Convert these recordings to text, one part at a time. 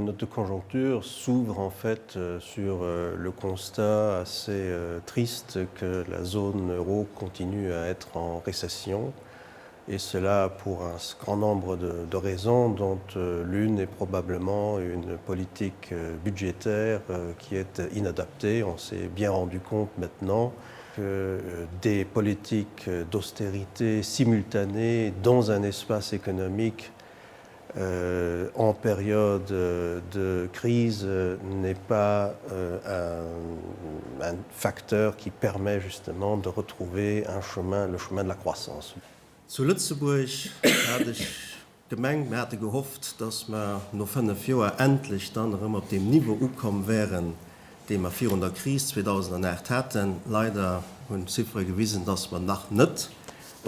note de conjoncture s'ouvre en fait sur le constat assez triste que la zone euro continue à être en récession et cela pour un grand nombre de, de raisons dont l'une est probablement une politique budgétaire qui est inadaptée. On s'est bien rendu compte maintenant que des politiques d'austérité simultanées dans un espace économique euh, en période de crise n'est pas euh, un, un facteur qui permet justement de retrouver un chemin, le chemin de la croissance. Zu Lëtzebuerg hat ech gemengt, mir hate gehofft, datt mer no 5 Joer endlech dann erëm op deem Niveau ukomm wären, dee mer virun der Kris 2008 haten. Leider hunn d'Ziffere gewisen, datt mer nach net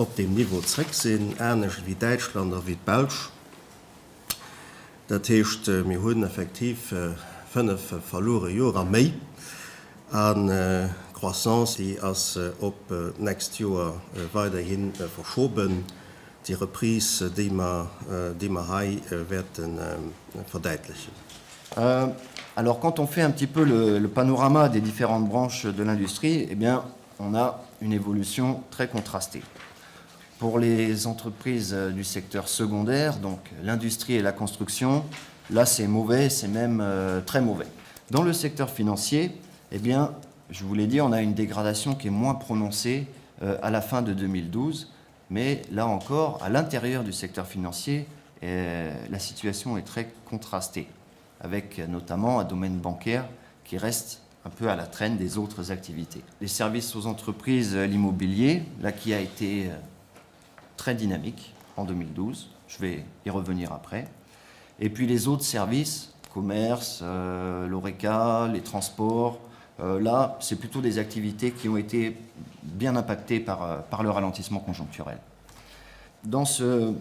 op deem Niveau zréck sinn, anescht ewéi Däitschland a wéi d'Belsch. Dat heescht, mir hunn effektiv 5 verluere Joer a méi. An d'Croissance, déi ass op d'nächst Joer weiderhi verschoben, déi Reprise, déi mer, déi mer hei wäerte verdäitlechen. Alors quand on fait un petit peu le, le panorama des différentes branches de l'industrie, eh bien on a une évolution très contrastée. Pour les entreprises du secteur secondaire, donc l'industrie et la construction, là c'est mauvais, c'est même euh, très mauvais. Dans le secteur financier, eh bien, je vous l'ai dit, on a une dégradation qui est moins prononcée euh, à la fin de 2012, mais là encore, à l'intérieur du secteur financier, euh, la situation est très contrastée, avec notamment un domaine bancaire qui reste un peu à la traîne des autres activités. Les services aux entreprises, euh, l'immobilier, là qui a été euh, très dynamique en 2012, je vais y revenir après. Et puis les autres services, commerce, euh, l'ORECA, les transports, euh, là, c'est plutôt des activités qui ont été bien impactées par, euh, par le ralentissement conjoncturel. Dans ce,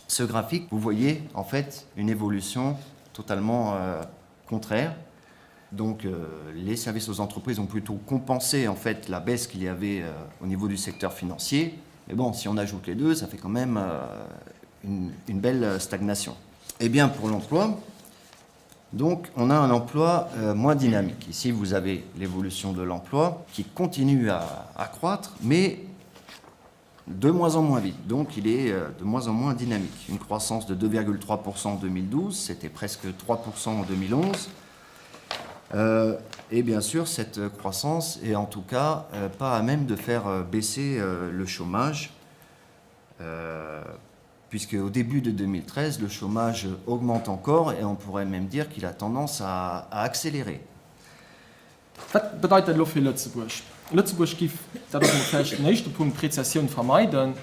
ce graphique, vous voyez en fait une évolution totalement euh, contraire. Donc euh, les services aux entreprises ont plutôt compensé en fait la baisse qu'il y avait euh, au niveau du secteur financier. Mais bon, si on ajoute les deux, ça fait quand même euh, une, une belle stagnation. Eh bien pour l'emploi, donc on a un emploi euh, moins dynamique. Ici, vous avez l'évolution de l'emploi qui continue à, à croître, mais de moins en moins vite. Donc il est euh, de moins en moins dynamique. Une croissance de 2,3% en 2012, c'était presque 3% en 2011. Euh, et bien sûr, cette croissance est en tout cas euh, pas à même de faire euh, baisser euh, le chômage, euh, puisque au début de 2013, le chômage augmente encore et on pourrait même dire qu'il a tendance à, à accélérer. Wat bedeit dat elo fir Lëtzebuerg? Lëtzebuerg giff, dat ass emol vläicht den éischte Punkt, d'Rezessioun vermeiden,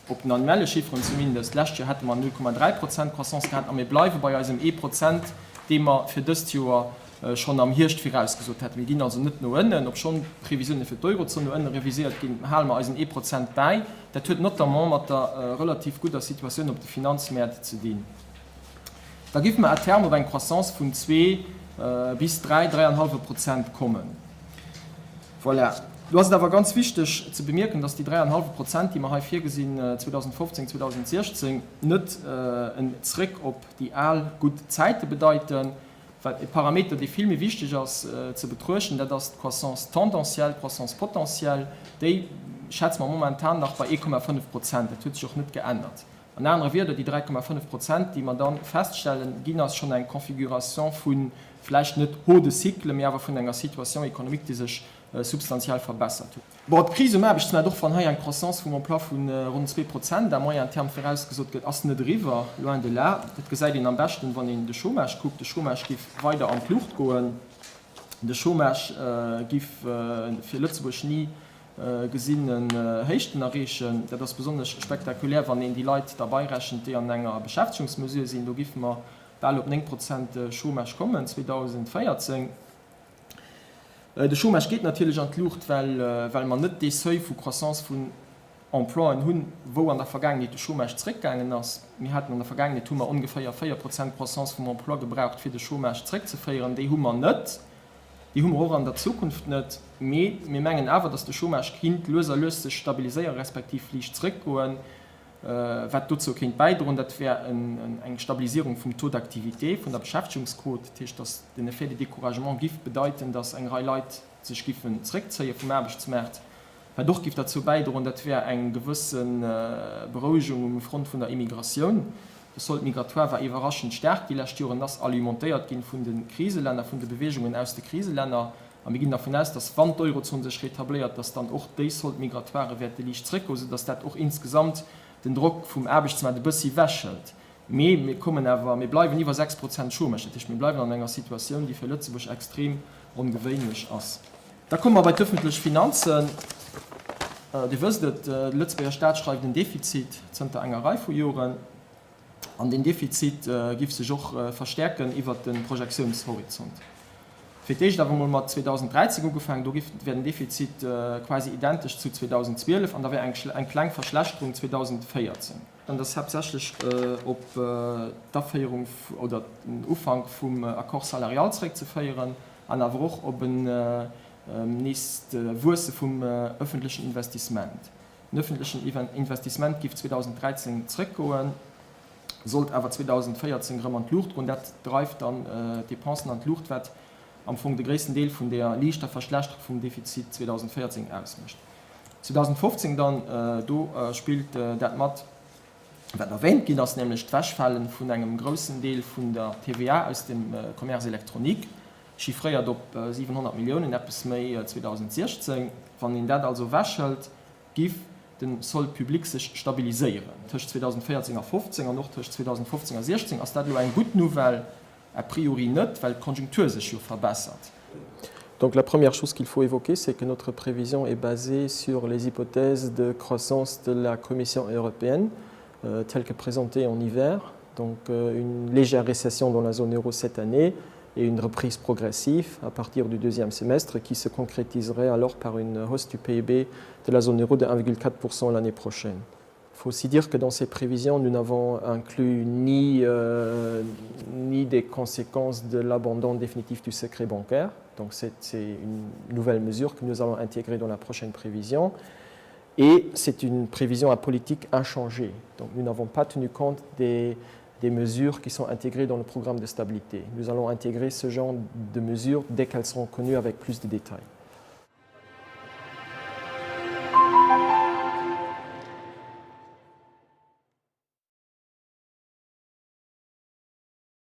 op den annuelle Chifferen zumindest. D'lescht Joer hätte mer 0,3 Prozent Croissance gehat a mir bleiwe bei eisem ee Prozent, dee mer fir dëst Joer schonn am Hierscht virausgesot hätten. Mir ginn also net no ënnen, obschonn d'Previsioune fir d'Eurozon no ënne reviséiert ginn, hale mer eisen ee Prozent bäi. Dat huet notamment mat der relativ gudder Situatioun op de Finanzmäert ze dinn. Da géife mer à terme op eng Croissance vun zwee bis dräi, dräianhallwe Prozent kommen. Voilà. Do ass et awer ganz wichteg ze bemierken, dass déi dräianhallwe Prozent, déi mer hei virgesinn 2015, 2016, net en Zréck op déi al gutt Zäite bedeiten. Well e Parameter, dee vill méi wichteg ass ze betruechten, dat ass d'Croissance tendancielle, d'Croissance potentielle. Déi schätze mer momentan nach bei 1,5 Prozent. Dat huet sech och net geännert. An anere Wierder, déi 3,5 Prozent, déi mer da feststellen, ginn eis schonn eng Configuration vu vläicht net haut de cycle, mee awer vun enger Situation économique, déi sech substantiell verbessert huet. Bon, d'Kris um Aarbechtsmaart, och wann hei eng Croissance vum Emploi vu ronn 2 Prozent à moyen terme virausgesot gëtt, ass net eriwwer, loin de là. Dat gesäit een am beschten, wann een de Chômage kuckt. De Chômage géif weider an d'Luucht goen. De Chômage géif fir Lëtzebuerg ni gesinnen Héichten erreechen. Dat ass besonnesch spektakulär, wann een déi Leit derbei rechent, déi an enger Beschäftegungsmesure sinn. Do giffe mer bal op 9 Prozent Chômage kommen 2014. De Chômage geet natierlech an d'Luucht, well mer net dee Seuil vu Croissance vun Emploien hunn, wou an der Vergaangenheet de Chômage zréckgaangen ass. Mir haten an der Vergaangenheet hu mer ongeféier 4 Prozent Croissance vum Emploi gebraucht, fir de Chômage zréckzeféieren. Déi hu mer net. Déi hu mer och an der Zukunft net. Mee mir mengen awer, datt de Chômage kinnt lues a lues sech stabiliséieren, respektiv liicht zréckgoen. Wat dozou kéint bäidroen, dat wär eng Stabilisierung vum Taux d'activité, vun der Beschäftegungsquot. Dat heescht, datt den Effet de découragement giff bedeiten, datt eng Rei Leit sech giffen zréckzéie vum Aarbechtsmaart. Wat och giff derzou bäidroen, dat wär eng gewësse Berouegung um Front vun der Immigratioun. De Solde migratoire war iwwerraschend staark déi lescht Joren, ass alimentéiert ginn vun de Kriselänner, vun de Beweegungen aus de Kriselänner. A mir ginn dervun aus, dass, wann d'Eurozon sech rétabléiert, dass dann och déi Solde migratoiren wäerte liicht zréckgoen, soudass dat och insgesamt den Drock vum Aarbechtsmaart e bëssi ewechhëlt. Mee mir kommen awer, mir bleiwen iwwer 6 Prozent Chômage. Dat heescht, mir bleiwen an enger Situatioun, déi fir Lëtzebuerg extrem ongewéinlech ass. Da komme mer bei d'öffentlech Finanzen. Dir wësst et, de Lëtzebuerger Staat schreift en Defizit zënter enger Rei vu Joren. An deen Defizit giff sech och verstäerken iwwert de Projektiounshorizont. Fir d'éischt awer emol mat 2013 ugefaangen, do giff wär den Defizit quasi identesch zu 2012 an da wär eng kleng Verschlechterung 2014. An dat ass haaptsächlech op d'Aféierung oder den Ufank vum Accord salarial zeréckzeféieren an awer och op en nees Wuesse vum ëffentlechen Investissement. Den öffentlechen Investissement giff 2013 zrëckgoen, sollt awer 2014 erëm an d'Luucht goen. Dat dreift dann d'Depensen an d'Luucht, wat am Fong de gréissten Deel vun der liichter Verschlechterung vum Defizit 2014 ausmécht. 2015 dann, do spillt dat mat, wat erwähnt ginn ass, nämlech d'Wechfale vun engem groussen Deel vun der TVA aus dem Commerce électronique, chiffréiert op 700 Milliounen, eppes méi 2016. Wann een dat also ewechhëlt, giff de Solde public sech stabiliséieren tëscht 2014 a 15 an och tëscht 2015 a 16. Ass dat elo eng gutt Nouvelle? A priori net, well d'Konjunktur sech jo verbessert. Donc la première chose qu'il faut évoquer, c'est que notre prévision est basée sur les hypothèses de croissance de la Commission européenne euh, telle que présentée en hiver, donc euh, une légère récession dans la zone euro cette année et une reprise progressive à partir du deuxième semestre qui se concrétiserait alors par une hausse du PIB de la zone euro de 1,4% l'année prochaine. Il faut aussi dire que dans ces prévisions, nous n'avons inclus ni, euh, ni des conséquences de l'abandon définitif du secret bancaire. Donc c'est une nouvelle mesure que nous allons intégrer dans la prochaine prévision. Et c'est une prévision à politique inchangée. Donc nous n'avons pas tenu compte des, des mesures qui sont intégrées dans le programme de stabilité. Nous allons intégrer ce genre de mesures dès qu'elles seront connues avec plus de détails.